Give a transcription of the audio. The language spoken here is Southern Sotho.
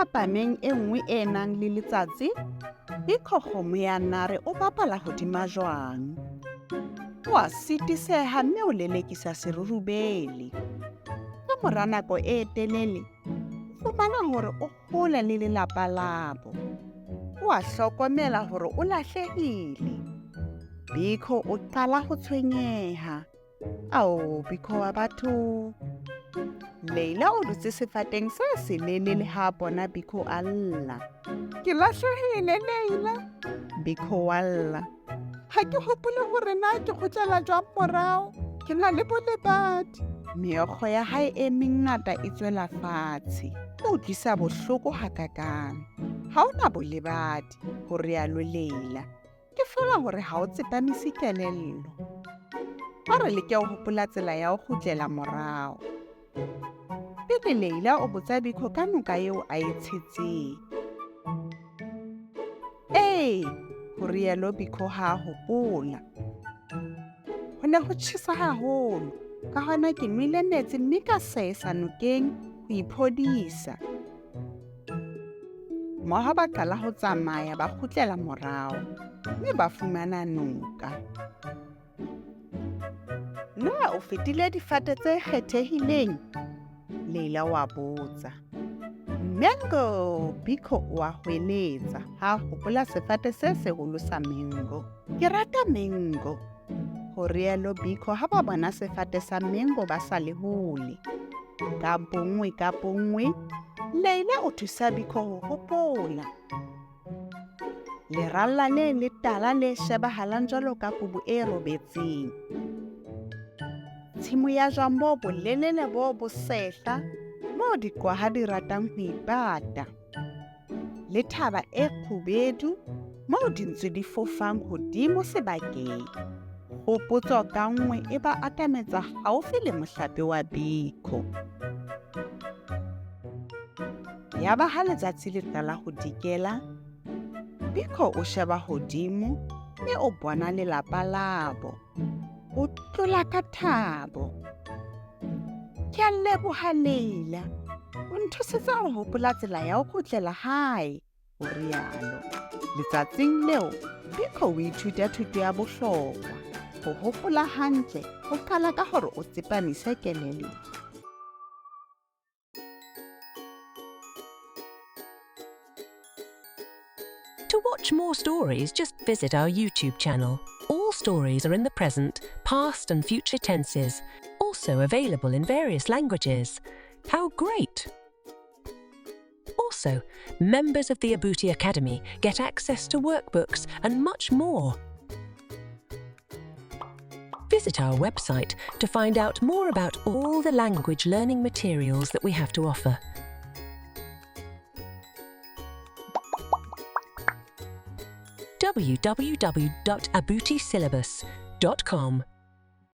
Thapameng e nngwe e nang le letsatsi, Biko kgomo ya nare o bapala hodima jwang. O a sitiseha mme o lelekisa serurubele. Ka mora nako e telele, o fumana hore o hole le lelapa labo. O a hlokomela hore o lahlehile. Biko o qala ho tshwenyeha. Ao, Biko wa batho. Leila o dutse sefateng se selelele ha a bona Biko a lla. Ke lahlehile, Leila. Biko wa lla. Ha ke hopole hore na ke kgutlela jwang morao. Ke na le bolebadi. Meokgo ya hae e mengata e tswela fatshe. Ho utlwisa bohloko hakakang. Ha o na bolebadi, ho rialo Leila. Ke feela hore ha o tsepamise kelello. A re leke ho hopola tsela ya ho kgutlela morao. Pele Leila o botsa Biko ka noka eo a e tshetseng. Ee, ho rialo Biko ha a hopola. Ho ne ho tjhesa haholo, ka hona ke nwele metsi mme ka sesa nokeng ho iphodisa. Mmoho ba qala ho tsamaya ba kgutlela morao mme ba fumana noka. Na o fetile difate tse kgethehileng? Leila wa botsa. Mango! Biko o a hweletsa ha a hopola sefate se seholo sa mango. Ke rata mango, ho rialo Biko ha ba bona sefate sa mango ba sa le hole. Ka bonngwe ka bonngwe, Leila o thusa Biko ho hopola. Leralla le letala le shebahalang jwalo ka kubu e robetseng. Tshimo ya jwang bo bolelele bo bosehla moo diqwaha di ratang ho ipata. Le thaba e kgubedu moo dintsu di fofang hodimo sebakeng. Kgopotso ka nngwe e ba atametsa haufi le mohlape wa Biko. Yaba ha letsatsi le qala ho dikela, Biko o sheba hodimo mme o bona lelapa labo. O tlola ka thabo. Ke a leboha Leila. O nthusitse ho hopola tsela ya ho kgutlela hae, o rialo. Letsatsing leo, Biko o ithuta thuto ya bohlokwa. Ho hopola hantle ho qala ka hore o tsepamise kelello. To watch more stories, just visit our YouTube channel. All stories are in the present, past, and future tenses, also available in various languages. How great! Also, members of the Abuti Academy get access to workbooks and much more. Visit our website to find out more about all the language learning materials that we have to offer. www.abutisyllabus.com.